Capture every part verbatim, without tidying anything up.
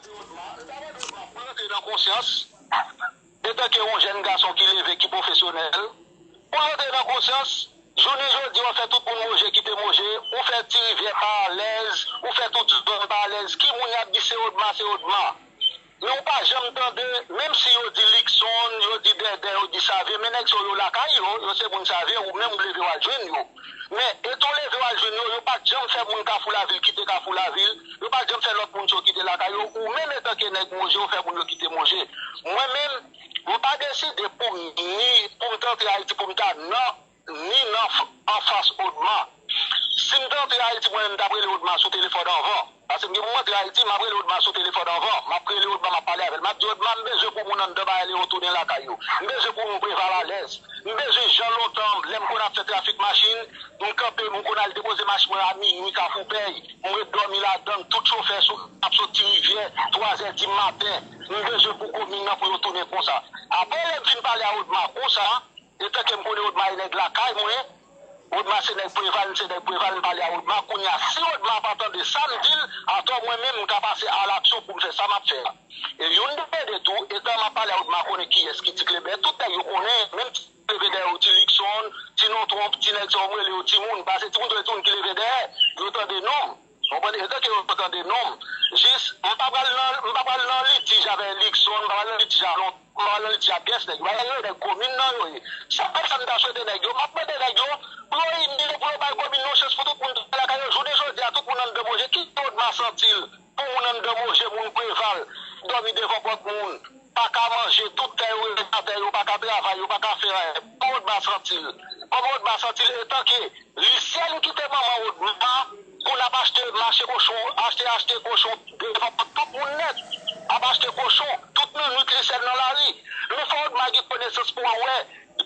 Pou l antre nan konsyans, etanke yon jèn gason ki leve, ki pwofesyonèl, pou l antre nan konsyans, jounen jodi a, w fè tout moun moje, kite moje, ou fè Ti Rivyè pa alèz, ou fè tout zòn pa alèz. Ki moun y ap di se Odma, se Odma? Men ou pa janm tande, menm si yo di Luckson, yo di Dèdè, yo di Savyen, men nèg sa yo lakay yo, yo se moun Savyen, ou menm ou leve w al jwenn yo. Men, etan w leve w al jwenn yo, yo pa t janm fè moun Kafou Lavil kite Kafou Lavil, yo pa t janm fè lòt moun sa yo kite lakay yo, ou menm etanke nèg Moje, ou fè moun yo kite Moje. Mwen menm, mwen pa deside pou m ni, pou m t antre Ayiti, pou m ta nan ni nan f- anfas Odma. Si m t antre Ayiti, mwen menm, m t ap rele Odma sou telefòn anvan. Paske m gen pou m antre Ayiti, m ap rele Odma sou telefòn anvan. M ap rele Odma, m ap pale avè l. M ap di, Odma, m bezwen pou moun anndan bagay yo tounen lakay yo. M bezwen pou moun Preval alèz. M bezwen jan lontan, lè m konn ap fè trafik machin, m kanpe, m konn al depoze machin mwen a minwi Kafou Pèy. M ret dòmi ladan l, tout chofè sou, ap sot Ti Rivyè, twazè di maten. M bezwen pou komin nan pou yo tounen konsa. Apre lè m fin pale a Odma konsa, etanke m konnen Odma e nèg lakay mwen, Odma se nèg Preval, m se nèg Preval, m pale a Odma. Kounye a, si Odma pa tande sa m di l, atò mwen menm, m ka pase alaksyon pou m fè sa m ap fè a. E youn de de tou, etan m ap pale a Odma konnen kiyès ki Ti Klebè, tout nèg yo konnen, menm ti leve dèyè yo, Ti Luckson, Ti Non Twonp, ti nèg sa yo, m rele yo timoun, paske timoun sa yo, timoun ki leve dèyè, yo tande non m. Konprann? Etanke yo tande non m. Jis, m pa pral nan, m pa pral nan litij avè Luckson, m pa pral nan litij a non, m pa pral nan litij a pyès nèg. Bagay yo, nèg komin nan yo ye. Se pa sa m ta swete nèg yo. M ap mande nèg yo pou yo ini yo, pou yo bay komin nan yon chans pou tout moun tounen lakay yo. Jounen jodi a, tout moun anndan Moje. Ki Odma santi l pou moun anndan Moje, moun Preval, dòmi devan pòt moun, pa ka manje, tout tè yo rete atè, yo pa ka travay, yo pa ka fè anyen. Kòman Odma santi l? Kòman Odma santi l etanke Lisyèn ki te manman Odma pou l ap achte mache kochon, achte, achte kochon devan pòt tout moun nèt, ap achte kochon, tout minwit Lisyèn nan lari. Men fò Odma gen konesans pou l wè,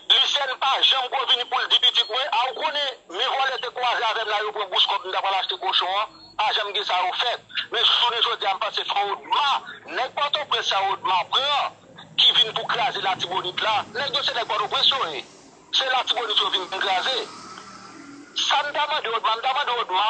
Lisyèn pa janm ko vini pou l di pitit mwen, a ou konnen, men vòlè te kwaze avè m la, yo pran bous kòb m ta pral achte kochon an, pa janm gen sa yo fèt. Men jounen jodi a, m panse fò Odma, nèg Pòtoprens sa Odma pran, ki vin pou kraze Latibonit la, nèg yo se nèg Pòtoprens yo ye. Se Latibonit yo vin kraze. Sa m ta mande Odma, m ta mande Odma,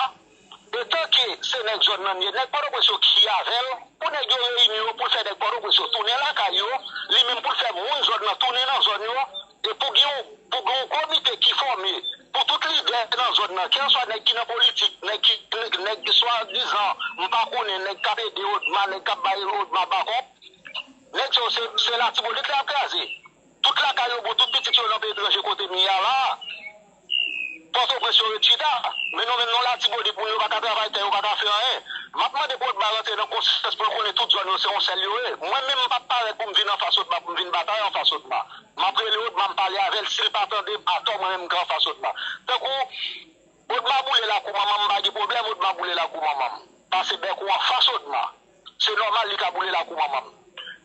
etanke se nèg zòn nan l ye, nèg Pòtoprens yo ki avè l, pou nèg yo reyini yo, pou l fè nèg Pòtoprens yo tounen lakay yo, li menm pou l fè moun zòn nan tounen nan zòn yo, e pou gen yon, pou gen yon komite ki fòme, pou tout lidè nan zòn nan, kèlswa nèg ki nan politik, nèg ki, nèg, nèg swadizan, m pa konnen, nèg k ap ede Odma, nèg k ap bay Odma bakòp, nèg sa yo se, se Latibonit la y ap kraze. Tout lakay yo bon, tout pitit yo nan peyi etranje kote m ye a la. Pòtoprens yo ret chita. Men nou menm nou Latibonit, moun yo pa ka travay tè, yo pa ka fè anyen. M ap mande pou Odma rantre nan konsyans pou l konnen tout zòn yo se yon sèl yo ye. Mwen menm m p ap parèt pou m vin anfas Odma, pou m vin batay anfas Odma. M ap rele Odma, m pale avè l, si l pa tande m, atò mwen menm m ka anfas Odma. Tankou Odma boule lakou manman m, m pa gen pwoblèm, Odma boule lakou manman m. Pase bèk ou anfas Odma. Se nòmal li ka boule lakou manman m.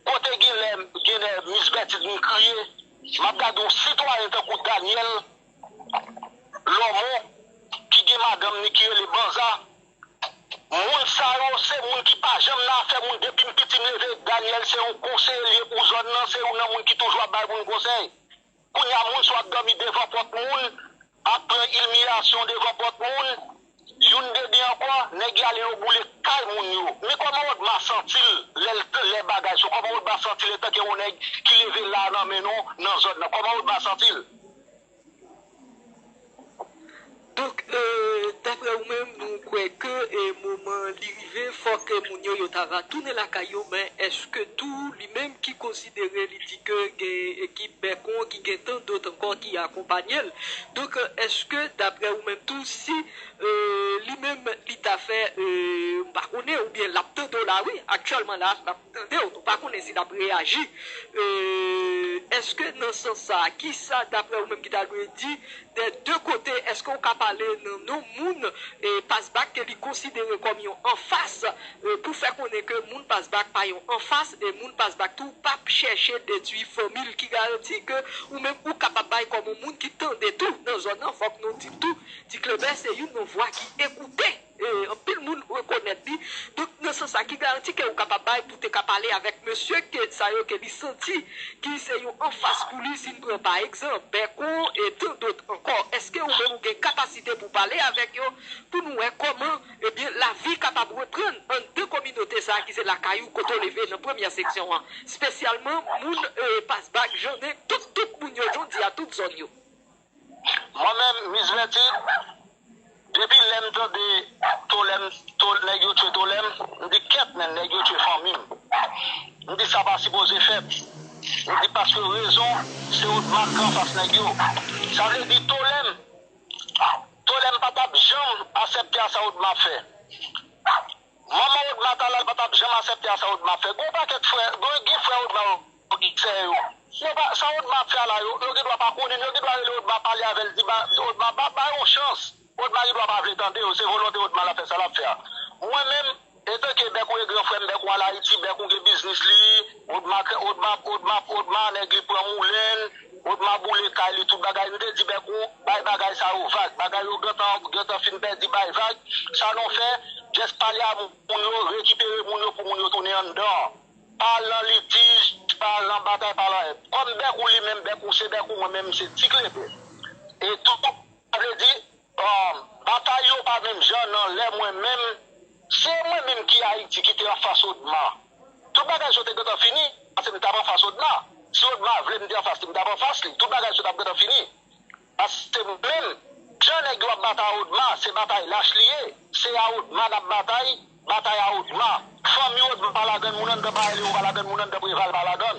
Kote genlè, genlè Miss Bertine vin kriye, m ap gade yon sitwayen tankou Daniel Lòmon ki gen madanm ni ki rele Banza. Moun sa yo se moun ki pa janm nan afè moun. Depi m piti m leve, Daniel se yon konseye li ye pou zòn nan, se youn nan moun ki toujou ap bay moun konsèy. Kounye a moun sa yo ap dòmi devan pòt moun, ap pran imiyasyon devan pòt moun. Youn de de ankò, nèg yo ale yo boule kay moun yo. Men kòman Odma santi l lè l, lè bagay sa, kòman Odma santi l etanke yon nèg ki leve la nan men nou nan zòn nan? Kòman Odma santi l? Donk, euh, daprè ou menm, ou kwè ke e, moman li rive, fòk e, moun yo yo ta va tounen lakay yo, men èske tou li menm ki konsidere li di ke gen ekip Bèkon ki gen tan dòt ankò ki akonpanye l? Donk, èske daprè ou menm tou, si e, li menm li ta fè, e, m pa konnen, oubyen l ap tande w la, wi, aktyèlman la, l ap tande w, nou pa konnen si l ap reyaji. E, èske nan sans sa, kisa daprè ou menm ki ta dwe di dè de kote, èske w ka pale nan non moun e, Pasbak ke li konsidere kòm yon anfas e, pou fè konnen ke moun Pasbak pa yon anfas e moun Pasbak tou p ap chèche detwi fanmi l? Ki garanti ke ou menm ou kapab bay kòm yon moun ki tande tou nan zòn nan, fòk nou di l tou, Ti Klebè se youn nan vwa ki ekoute. E, anpil moun rekonèt li. Donk, nan sans sa, ki garanti ke ou kapab bay pou te ka pale avèk mesye ke, sa yo ke li santi ki se yon anfas pou li, si n pran pa egzanp, Bèkon e tan dòt ankò? Èske ou menm ou gen kapasite pou pale avèk yo, pou nou wè kòman, ebyen, lavi kapab reprann anndan kominote sa a ki se lakay ou kote w leve nan premyè seksyon an, espesyalman moun e, Pasbak, Jannen, tout, tout moun yo, jodi a, tout zòn yo. Mwen menm, Miss Betty, depi lè m tande Tolèm, to, nèg yo tchwe Tolèm, m di kèt men nèg yo tchwe fanmi m. M di sa pa sipoze fèt. M di paske rezon, se Odma k anfas nèg yo. Sa vle di Tolèm, Tolèm pa t ap janm aksepte a sa Odma ap fè. Manman Odma ta la, l pa t ap janm aksepte a sa Odma ap fè. Gon pakèt frè, gon gen frè Odma yo ki sè yo. Yo pa, sa Odma ap fè a la, yo, yo gen dwa pa konnen l, yo gen dwa rele Odma pale avè l, di ba, Odma ba, ba yon chans. Odma gen dwa pa vle tande yo, se volonte Odma l ap fè sa l ap fè a. Mwen menm, etanke bèk ou e gran frè m, bèk ou al Ayiti, bèk ou gen biznis li, Odma, Odma, Odma, Odma, nèg li pran moulen l, Odma boule kay li, tout bagay. M te di bèk ou, bay bagay sa yo vag. Bagay yo gentan, gentan fin pèdi, bay vag. Sa nou fè, just pale a moun yo, rekipere moun yo pou moun yo tounen anndan. Pa al nan litij, pa al nan batay, pa al anyen. Kòm bèk ou li menm, bèk ou se bèk ou, mwen menm se ti klepe. E tou, sa vle di, um, batay yo pa menm jan nan lè mwen menm, se mwen menm ki Ayiti ki te anfas Odma. Tout bagay sa yo te gentan fini, paske m t ap anfas Odma. Si Odma vle m te anfas li, m t ap anfas li. Tout bagay sa yo t ap gentan fini. Paske menm, jan nèg yo ap batay Odma, se batay lach li ye. Se a Odma n ap batay, batay a Odma. Fanmi Odma pa ladann, moun anndan pa rele yo pa ladann, moun anndan Preval pa ladann.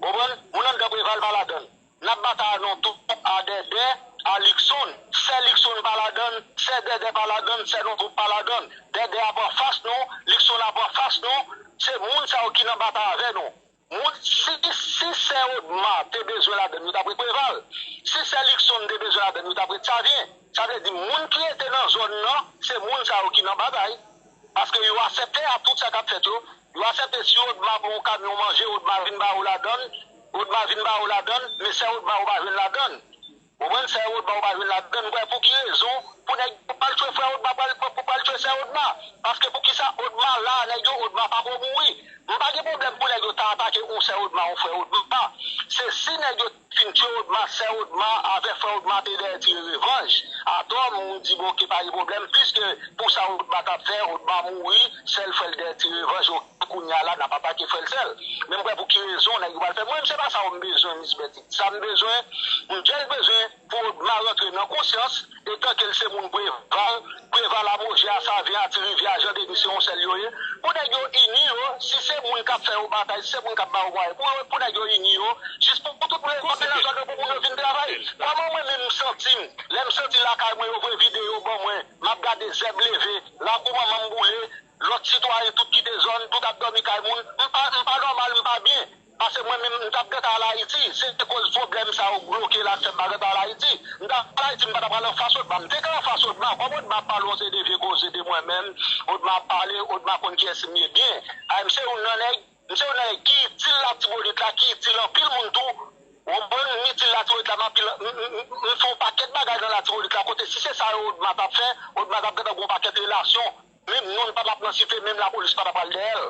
Ou konprann? Moun anndan Preval pa ladann. N ap batay a non twoup a Dèdè, a Likson. Sè Likson pa ladann, sè Dèdè pa ladann, sè non twoup pa ladann. Dèdè ap anfas nou, Likson ap anfas nou. Se moun sa yo ki nan batay avè nou. Moun, si, si sè Odma te bezwen ladann, yo t ap ret Preval. Si sè Likson te bezwen ladann, yo t ap ret Savyen. Sa vle di, moun ki rete nan zòn nan, se moun sa yo ki nan batay. Paske yo aksepte a tout sa k ap fèt yo. Yo aksepte si Odma pran yon kamyon manje, Odma vin ba yo ladann, Odma vin ba yo ladann, men sè Odma yo pa jwenn ladann. Ou konprann? Sè Odma yo pa jwenn ladann. Mwen pou ki rezon, pou nèg yo pral tchwe frè Odma, pral, pou pral tchwe sè Odma. Paske pou kisa Odma la, nèg yo, Odma pa ko mouri. M pa gen pwoblèm pou nèg yo ta atake yon sè Odma, yon frè Odma. Se si nèg yo fin tchwe Odma, sè Odma avè frè Odma te dèyè tire revanj. Atò, moun di bon, oke, pa gen pwoblèm, piske pou sa Odma t ap fè, Odma mouri, sèl frè l dèyè tire revanj, oke, kounye a la, n ap atake frè l sèl. Men m kwè pou ki rezon nèg yo pral fè. Mwen, se pa sa yo m bezwen, Miss Betty. Sa m bezwen, m just bezwen pou Odma rantre nan konsyans, etanke l se moun Preval, Preval a Mojè a, Savyen a, Ti Rivyè a, Jan Deni, se yon sèl yo ye. Pou nèg yo ini yo, si se moun k ap fè yo batay, si se moun k ap ba yo mwayen, pou, pou nèg yo ini yo, jis pou, pou tout moun yo vin nan zòn yo, pou moun yo vin travay. Kòman mwen menm m santi m, lè m santi lakay mwen yo voye videyo ban mwen, m ap gade zèb leve, lakou manman m boule, lòt sitwayen tout kite zòn, tout ap dòmi kay moun, m pa, m pa nòmal, m pa byen. Paske mwen menm, m t ap gentan al Ayiti. Se koz pwoblèm sa yo bloke la k fè m pa gentan al Ayiti. M t ap al Ayiti, m pa t ap pral anfas Odma. M te ka anfas Odma. Kòm Odma ap pale yon seri de vye koze de mwen menm, Odma ap pale, Odma konn kiyès m ye byen. A, m se youn nan nèg, m se youn nan nèg ki itil Latibonit la, ki itil anpil moun tou. Ou konprann? M itil Latibonit la, m anpil, m, m, m, m fè yon pakèt bagay nan Latibonit la, kote si se sa yo Odma t ap fè, Odma t ap gentan gen yon pakèt relasyon. Menm nou, n pa t ap nan site, menm lapolis pa t ap pral dèyè l.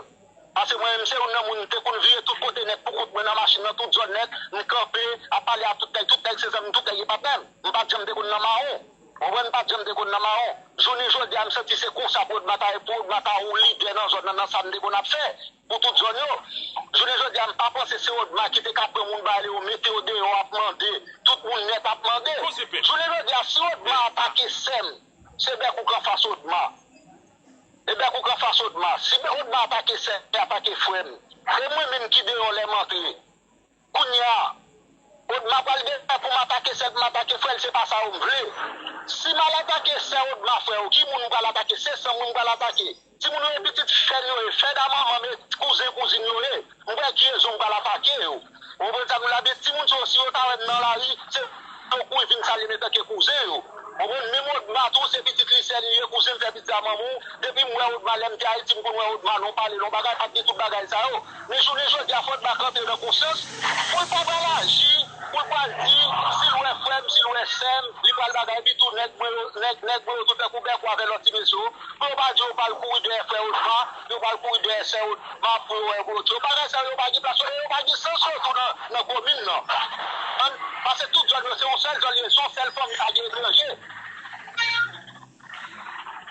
Paske mwen menm, se youn nan moun, m te konn vire tout kote nèt pou kont mwen nan machin nan, tout zòn nèt, m kanpe, ap pale a tout nèg, tout nèg se zanmi m, tout nèg e patnè m. M pa t janm te konn nan mawon. Ou konprann, m pa t janm te konn nan mawon. Jounen jodi a, m santi se konsa pou Odma ta, pou Odma ta yon lidè nan zòn nan, nan sa m te konn ap fè pou tout zòn yo. Jounen jodi a, m pa panse se Odma ki te ka pran moun ba yo, mete yo deyò, ap mande. Tout moun nèt ap mande. Jounen jodi a, si Odma atake sè m, se bèk ou k anfas Odma. E bèk ou k anfas Odma. Si Odma atake sè m, li atake frè m. E mwen menm ki deyò lè m antre. Kounye a, Odma pral gen tan pou m atake sè m, m atake frè l, se pa sa yo m vle. Si m al atake sè Odma frè yo, ki moun m pral atake? Se san moun m pral atake. Timoun yo e pitit frè n yo ye, frè a manman m e kouzen kouzin yo ye. M kwè ki rezon m pral atake yo. Ou konprann sa m di w la? Men timoun sa yo, si yo ta wè m nan lari, se yo kouri vin salye m etanke kouzen yo. Ou konprann? Menm Odma tou, se pitit li sè li ye, kouzen m fè pitit a manman w. Depi m wè Odma, lè m te Ayiti, m konn wè Odma, non pale, non bagay, pa t gen tout bagay sa yo. Men jounen jodi a, fò Odma kanpe nan konsyans, pou l pa pral aji, pou l pral di, si l wè frè m, si l wè sè m, li pral bagay, epi tou nèg mwen yo, nèg, nèg mwen yo tou fè koubèkou avè lòt ti mesye yo. Pou yo pa di yo pral kouri dèyè frè Odma, yo pral kouri dèyè sè Odma pou yo wè kote yo. Bagay sa yo pa gen plas yo, e yo pa gen sans yo tou nan, nan komin nan. An, paske tout zòn yo se yon sèl zòn yo ye, se yon sèl fanmi, pa gen etranje.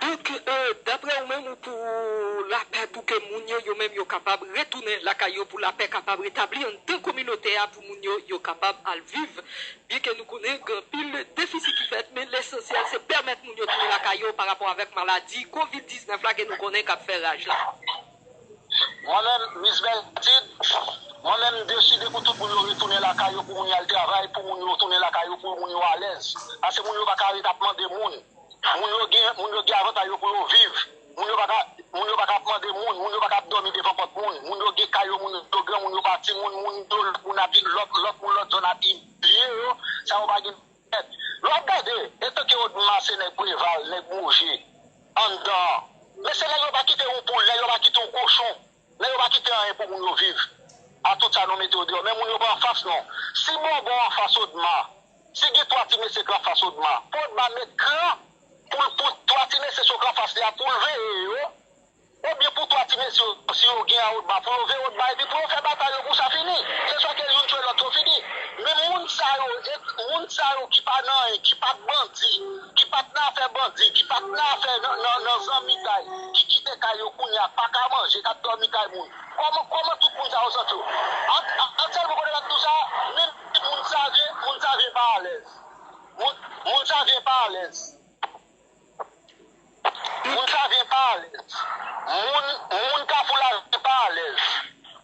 Donk, euh, daprè ou menm, ou pou lapè, pou ke moun yo, yo menm, yo kapab retounen lakay yo, pou lapè kapab retabli anndan kominote a, pou moun yo, yo kapab al viv. Byen ke nou konnen gen anpil defisi ki fèt, men lesansyèl se pèmèt moun yo tounen lakay yo pa rapò avèk maladi kovid diznèf la ke nou konnen k ap fè raj la. Mwen menm, Miss Bertide, mwen menm m deside pou tout moun yo retounen lakay yo, pou moun yo al travay, pou moun yo tounen lakay yo, pou moun yo alèz. Paske moun yo pa ka ret ap mande moun. Moun yo gen, moun yo gen avantaj yo pou yo viv. Moun yo pa ka, moun yo pa ka ap mande moun, moun yo pa ka ap dòmi devan pòt moun. Moun yo gen kay yo, moun yo granmoun yo pa timoun, moun yo lòt moun ap, lòt, lòt moun lòt zòn ap ibliye yo, sa yo pa gen tèt. Lè w ap gade, etanke Odma se nèg Preval, nèg Moje, anndan an. Men se nèg yo pa kite yon poul, nèg yo pa kite yon kochon, nèg yo pa kite anyen pou moun yo viv. A tout sa nou mete yo deyò. Men moun yo pa anfas non. Si Bòbò anfas Odma, si gen twa ti mesye k anfas Odma, pou Odma met kran pou, pou twa ti mesye sa yo k anfas li a pou l veye yo, oubyen pou twa ti mesye yo, si yo gen a Odma, pou yo veye Odma epi pou yo fè batay yo pou sa fini. Se swa ke youn tchwe lòt yo fini. Men moun sa yo, e, moun sa yo ki pa nan anyen, ki pa t bandi, ki pa t nan afè bandi, ki pa t nan afè nan, nan, nan zanmitay, ki kite kay yo kounye a, pa ka manje, k ap dòmi kay moun. Kòman, kòman tout moun sa yo santi yo? An, an, an sèl moun kote l ap tou sa, menm moun sa vyen, moun sa vyen pa alèz. Moun, moun sa vyen pa alèz. Moun sa vyen pa alèz. Moun, moun Kafou la vyen pa alèz.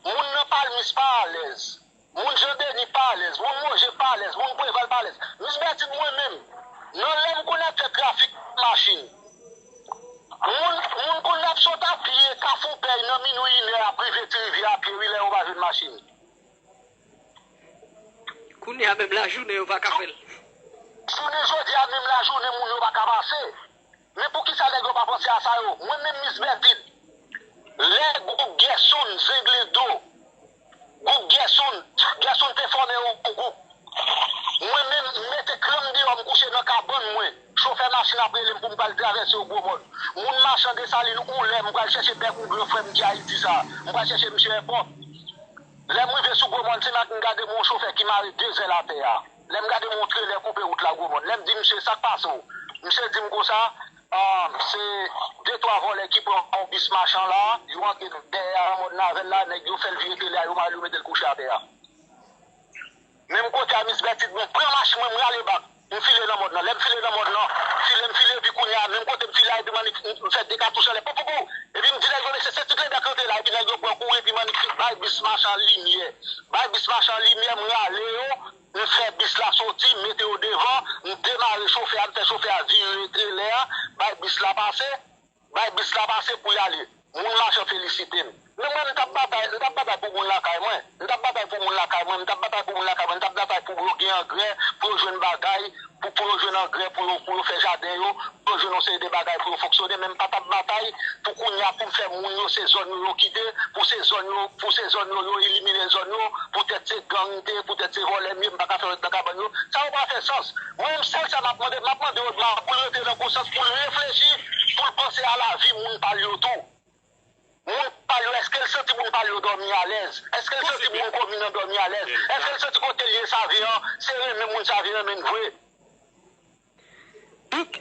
Moun nan Palmis pa alèz. Moun Jan Deni pa alèz. Moun Moje pa alèz. Moun Preval pa alèz. Miss Bertide mwen menm, nan lè m konn ap fè trafik machin, moun, moun konn ap sot a pye Kafou Pèy nan minwi inè ap rive Ti Rivyè a pye wi lè yo pa jwenn machin. Kounye a menm lajounen yo pa ka fè l. Jounen jodi a menm lajounen moun yo pa ka pase. Men poukisa nèg yo pa panse a sa yo? Mwen menm Miss Bertide, lè gwoup Gèsoun, Zenglendo, gwoup Gèsoun, Gèsoun te fòme yon gwoup. Mwen menm, m mete kran m deyò, m kouche nan kabann mwen. Chofè machin ap rele m pou m pral travèse yo Gwomòn. Moun machan Desalin ou lè m pral chèche bèk ou gran frè m ki Ayiti sa. M pral chèche misye èpòt. Lè m rive sou Gwomòn, se la m gade yon chofè ki mare de zèl atè a. Lè m gade yon trelè koupe wout la Gwomòn. Lè m di misye, sa k pase w? Misye di m konsa, ah, se de twa vòlè ki pran yon bis machan la, yo antre dèyè a nan mòn Lavèl la, nèg yo fè l vire trelè a, yo mare l, yo mete l kouche atè a. Menm kote a Miss Bertide, mwen pran machin mwen, m rale bak. M file nan mòn nan. Lè m file nan mòn nan, file m file, epi kounye a, menm kote m file a, epi m annik m fè de katouch anlè, pou, pou, pou. Epi m di nèg yo, mesye, se ti klenbèk rantre la, epi nèg yo pran kouri, epi m annik bay bis machan limyè. Bay bis machan limyè, m rale yo, m fè bis la soti, m mete yo devan, m demare chofè a, m fè chofè a vire trelè a, bay bis la pase. Bay bis la pase pou y ale. Moun machan felisite m. Men mwen, m t ap batay, m t ap batay pou moun lakay mwen. M t ap batay pou moun lakay mwen, m t ap batay pou moun lakay mwen, m t ap batay pou yo gen angrè, pou yo jwenn bagay, pou, pou yo jwenn angrè, pou yo, pou yo fè jaden yo, pou yo jwenn yon seri de bagay pou yo fonksyone, men m pa t ap batay pou kounye a pou m fè moun yo se zòn yo yo kite, pou se zòn yo, pou se zòn yo yo elimine zòn yo, poutèt se gang m te ye, poutèt se vòlè m ye, m pa ka fè ret nan kabann yo. Sa yo pa fè sans. Mwen menm, sèl sa m ap mande, m ap mande Odma pou l rete nan konsyans, pou l reflechi, pou l panse a lavi moun pa l yo tou. Moun pa l yo, èske l santi moun pa l yo dòmi alèz? Èske l santi moun komin nan dòmi alèz? Èske l santi kote l ye Savyen an, se renmen moun Savyen renmen l vre? Donk,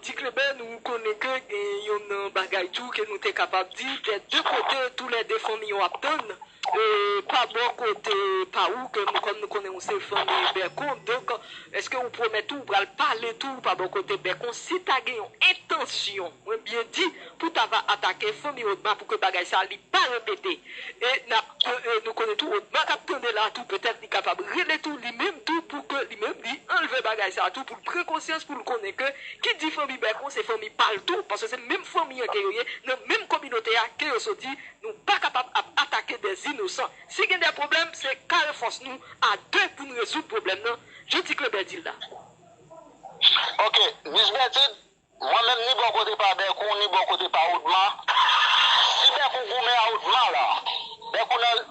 Ti Klenbè, nou konnen ke gen yonn nan bagay tou ke nou te kapab di, dè de kote, toulède fanmi yo ap tann. E, pa bò kote pa ou, ke nou, kòm nou konnen ou se fanmi Bèkon, donk, èske ou pwomèt ou pral pale tou pa bò kote Bèkon, si ta gen yon entansyon, mwen byen di, pou ta va atake fanmi Odma pou ke bagay sa li pa repete? E n ap, e, e, nou konnen tou Odma k ap tande la tou, petèt li kapab rele tou li menm tou pou ke li menm li anlve bagay sa tou, pou l pran konsyans, pou l konnen ke ki di fanmi Bèkon se fanmi pa l tou, paske se menm fanmi an ke yo ye, nan menm kominote a ke yo soti, nou pa kapab ap atake dè inosan. Si gen dè pwoblèm, se kare fòs nou a de pou n rezoud pwoblèm nan, jan Ti Klenbè di l la. Ok, Miss Bertide, mwen menm ni bò kote pa Bèkon, ni bò kote pa Odma. Si Bèkon goumen a Odma la, Bèkon nan,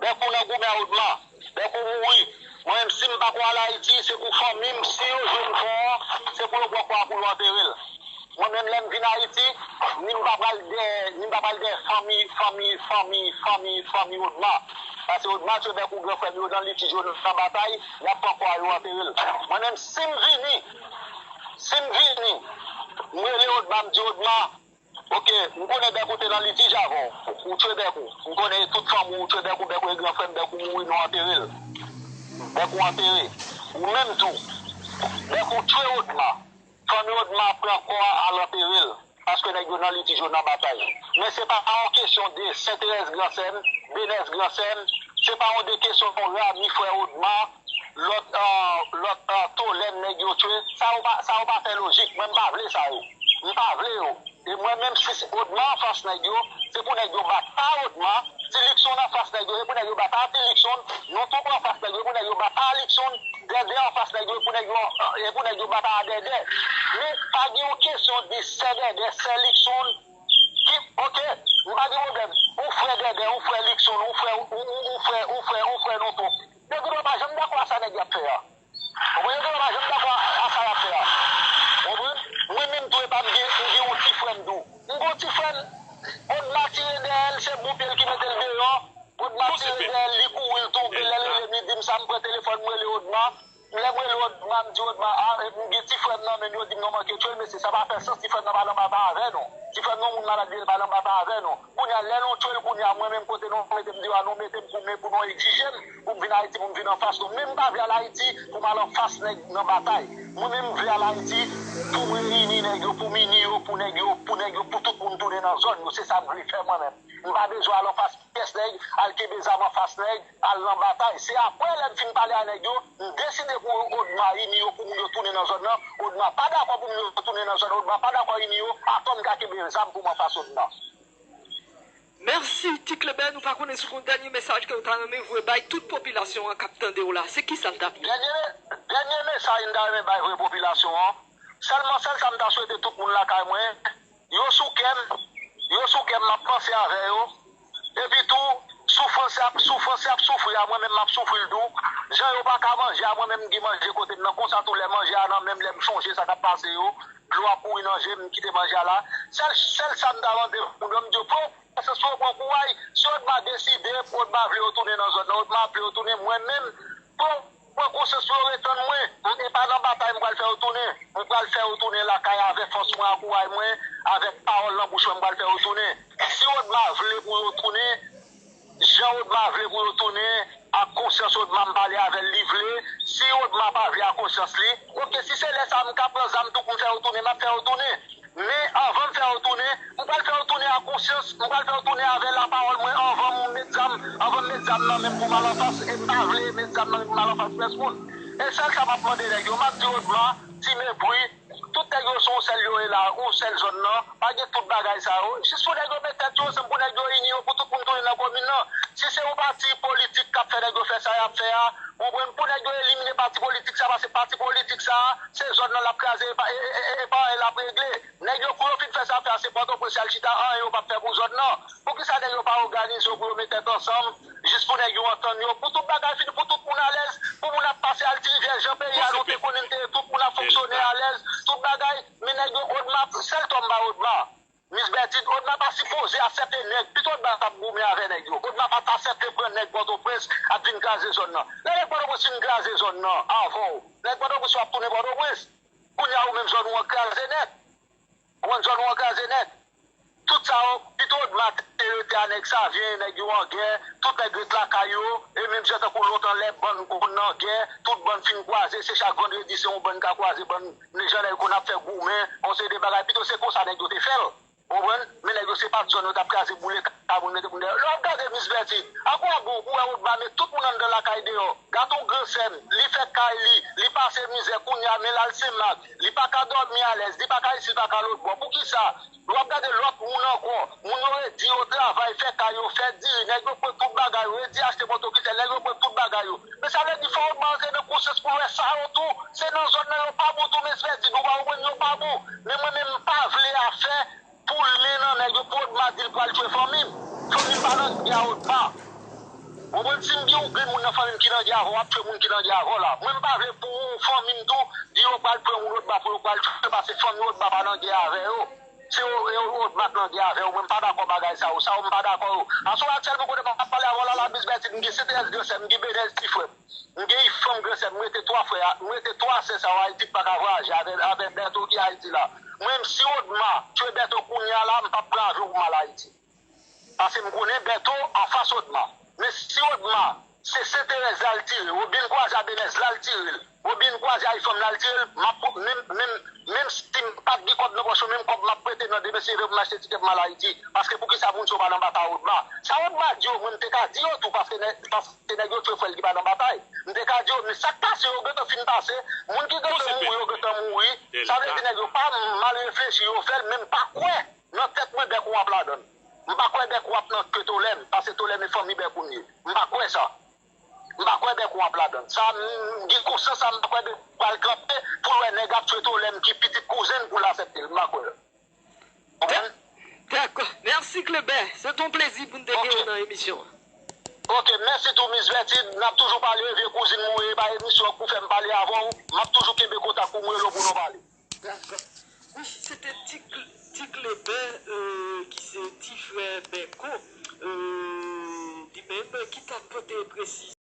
Bèkon nan goumen a Odma, Bèkon mouri. Mwen menm, si m pa ko al Ayiti, se pou fanmi m, si yo jwenn kò an, se pou yo pran kò a pou yo antere l. Mwen menm, lè m vin Ayiti, ni m pa pral dèyè, ni m pa pral dèyè fanmi, fanmi, fanmi, fanmi, fanmi Odma. Paske Odma tchwe Bèkon gran frè m yo nan litij yo, nan batay, y ap pran kò a yo antere l. Mwen menm, si m vini, si m vini, M rele Odma, m di Odma, oke, m konnen Bèk ou te nan litij avè w. Ou tchwe Bèk ou. M konnen tout fanmi w, ou tchwe Bèk ou, Bèk ou e gran frè m, Bèk ou mouri, nou antere l. Bèk ou antere. Ou menm tou. Bèk ou tchwe Odma. Fanmi Odma pran kò a, al antere l. Paske nèg yo nan litij, yo nan batay. Men se pa yon kesyon de Senterès gran sè m, Benès gran sè m. Se pa yon de kesyon Rami frè Odma, lòt, lòt Tolèn nèg yo tchwe. Sa yo pa, sa yo pa fè lojik. Mwen, m pa vle sa yo. M pa vle yo. E mwen menm, si Odma anfas nèg yo, se pou nèg yo bat pa Odma. Si Likson anfas nèg yo, se pou nèg yo bat pa Ti Likson. Nou tou anfas nèg yo, se pou nèg yo bat pa Likson. Dèdè anfas nèg yo, se pou nèg yo, se pou nèg yo bat pa Dèdè. Men pa gen yon kesyon de sè Dèdè, sè Likson. Ki, oke, m pa gen pwoblèm. Ou frè Dèdè, ou frè Likson, ou frè, ou, ou, ou frè, ou frè, ou frè nou tou. Nèg yo pa janm dakò a sa nèg y ap fè a. Ou konprann? Yo pa janm dakò a sa y ap fè a. Ou konprann? Mwen menm tou, epa m gen, m gen yon ti frè m tou. M gen yon ti frè m, Odma tire dèyè l, se bon pye l ki mete l deyò. Odma tire dèyè l, li kouri, l tonbe, lè l rele m, li di m sa, m pran telefòn, m rele Odma. Lè m rele Odma, m di Odma, a, m gen ti frè m nan men m, yo di m nou manke tchwe l, mesye, sa pa fè sans, ti frè m nan pa nan batay avè nou. Ti frè m nan moun malad li ye, l pa nan batay avè nou. Kounye a, lè nou tchwe l, kounye a, mwen menm kote nou mete m deyò a, nou mete m goumen pou nou egzije m, pou m vin Ayiti, pou m vin anfas nou. Men m pa vle al Ayiti pou m al anfas nèg nan batay. Mwen menm, m vle al Ayiti pou m reyini nèg yo, pou m ini yo, pou nèg yo, pou nèg yo, pou tout moun tounen nan zòn yo. Se sa m vle fè mwen menm. M pa bezwen al anfas pyès nèg, al kenbe zam anfas nèg, al nan batay. Se apre, lè m fin pale a nèg yo, m deside pou Odma ini yo, pou moun yo tounen nan zòn nan. Odma pa dakò pou moun yo tounen nan zòn nan. Odma pa dakò ini yo. Atò m ka kenbe zam pou m anfas Odma. Mèsi, Ti Klemè, nou pa konnen si w gen yon dènye mesaj ke w ta renmen voye bay tout popilasyon an k ap tande w la. Se kisa l t ap ye? Dènye, dènye mesaj m ta renmen bay vre popilasyon an, sèlman sèl sa m ta swete tout moun lakay mwen, yo sou kè m, yo sou kè m, m ap panse avè yo. Epi tou, soufrans y ap, soufrans y ap soufri a, mwen menm m ap soufri l tou. Jan yo pa ka manje a, mwen menm m gen manje kote m nan. Konsa tou lè manje a nan men m, lè m chonje sa k ap pase yo, dlo ap kouri nan je m, m kite manje a la. Sèl, sèl sa m ta mande moun yo, m di yo, pran konsyans pou yo pran kouraj. Si Odma deside, Odma vle yo tounen nan zòn nan, Odma vle yo tounen, mwen menm, pran, pran konsyans pou yo ret tann mwen. E pa nan batay m pral fè yo tounen. Mwen pral fè yo tounen lakay avèk fòs mwen, ak kouraj mwen, avèk pawòl nan bouch mwen, m pral fè yo tounen. Si Odma vle pou yo tounen, jan Odma vle pou yo tounen, ak konsyans Odma m pale avè l, li vle. Si Odma pa vle ak konsyans li, oke, si se lè sa a m ka pran zam tou pou m fè yo tounen, m ap fè yo tounen. Men anvan m fè yo tounen, m pral fè yo tounen ak konsyans, m pral fè yo tounen avè lapawòl mwen anvan m met zam, anvan m met zam nan men m pou m al anfas, e m pa vle met zam nan men m pou m al anfas pyès moun. E sèl sa m ap mande nèg yo, m ap di Odma, Ti Mepri, tout nèg yo se yon sèl yo ye la, yon sèl zòn nan, pa gen tout bagay sa yo. Jis pou nèg yo met tèt yo ansanm, pou nèg yo ini yo, pou tout moun tounen nan komin nan. Si se yon pati politik k ap fè nèg yo fè sa y ap fè a, ou konprann, pou nèg yo elimine pati politik sa, paske pati politik sa, se zòn nan l ap kraze, e pa, e, e, e, e pa anyen l ap regle. Nèg yo, kou yo fin fè sa fè a, se Pòtoprens y al chita, anyen yo p ap fè pou zòn nan. Poukisa nèg yo pa òganize yo pou yo met tèt ansanm, jis pou nèg yo antann yo, pou tout bagay fini, pou tout moun alèz, pou moun ap pase al Ti Rivyè, jan peyi a nou te konnen l te ye, tout moun ap fonksyone alèz, tout bagay, men nèg yo, Odma, sèl tò m ba Odma. Miss Bertine, Odma pa sipoze aksepte nèg, pito Odma t ap goumen avè nèg yo. Odma pa t aksepte pran nèg Pòtoprens ap vin kraze zòn nan. Lè nèg Pòtoprens fin kraze zòn nan avè w, nèg Pòtoprens yo ap tounen Pòtoprens. Kounye a ou menm zòn ou an kraze nèt. Ou konn zòn ou an kraze nèt. Tout sa yo, pito Odma te rete a nèg Savyen, nèg yo an gè, tout nèg ret lakay yo, e menm jan tankou lontan lè bann konn nan gè, tout bann fin kwaze, se chak vandredi se yon bann ka kwaze, bann jan nèg konn ap fè goumen, yon seri de bagay, pito se konsa nèg yo te fè l. Ou konprann? Men nèg yo se pa t zòn yo t ap kraze boule kay moun mete moun dèyè. Lè w ap gade Miss Bertine, a kwa bon pou wè Odma met tout moun anndan lakay deyò? Gade yon gran sè m, li fè kay li, li pase mizè kounye a, men l al Senmak, li pa ka dòmi alèz, li pa ka isit, li pa ka lòtbò. Poukisa? W ap gade lòt moun ankò, moun yo redi yo travay, fè kay yo, fè diri, nèg yo pran tout bagay yo, redi achte moto ki sèl, nèg yo pran tout bagay yo. Men sa vle di fò Odma antre nan konsyans pou l wè sa yo tou, se nan zòn nan yo pa bon tou, Miss Bertine, ou pa konprann, yo pa bon. Men mwen menm m pa vle afè pou len nan nèg yo, pou Odma di l pral tchwe fanmi m. Fanmi m pa nan gè a Odma. Ou konprann, si m gen yon grenn moun nan fanmi m ki nan gè avè w, w ap tchwe moun ki nan gè avè w la. Mwen m pa vle pou fanmi m tou di yo pral pran moun Odma pou yo pral tchwe, paske fanmi Odma pa nan gè avè yo. Se yo, yo Odma k nan gè avè yo, mwen m pa dakò bagay sa yo, sa yo m pa dakò yo. Aswè aktyèlman kote m ap pale avè w la, la Miss Bertine, m gen C T S gran sè m, m gen Benèz ti frè m, m gen Ifan m gran sè m, m rete twa twa frè a, m rete twa sè sa yo Ayiti, m pa ka vwayaje avè, avè Bèto ki Ayiti la. Mwen menm, si Odma tchwe Bèto kounye a la, m p ap pran avyon pou m al Ayiti. Paske m konnen Bèto anfas Odma. Men si Odma se Senterèz la l tire, oubyen l kwaze a Benèz la l tire l, oubyen l kwaze a Ifòm la l tire l, m ap, menm, menm, menm si m pa t gen kòb nan pòch mwen, menm kòb m ap prete nan de mesye pou m achte tikè pou m al Ayiti. Paske poukisa moun sa yo pa nan batay Odma? Sa Odma di yo, mwen m te ka di yo tou, paske nèg, paske nèg yo tchwe frè l ki pa nan batay. M te ka di yo, men sa k pase yo gentan fin pase, moun ki gentan mouri yo gentan mouri. Sa vle di nèg yo pa mal reflechi, yo fè l, men m pa kwè nan tèt mwen bèk w ap ladan l. M pa kwè bèk w ap nan ke Tolèm, paske Tolèm e fanmi bèk ou n ye. M pa kwè sa. M pa kwè bèk w ap ladan l. Sa, m gen konsyans sa, m pa kwè bèk w pral kanpe pou l wè nèg ap tchwe Tolèm ki pitit kouzen l pou l asèpte l. M pa kwè. Konprann? Dakò. Mèsi Kleber. Se t on plezi pou n te gen w nan emisyon an. Ok, mèsi tou Miss Bertine. N ap toujou pale, vye kouzin mwen, e pa emisyon an k pou fè m pale avè w. M ap toujou kenbe kontak pou m rele w pou nou pale. Dakò. Wi, se te Ti, Ti Kleber, euh, ki se ti frè Bèko. Euh, li menm ki t ap pote presiz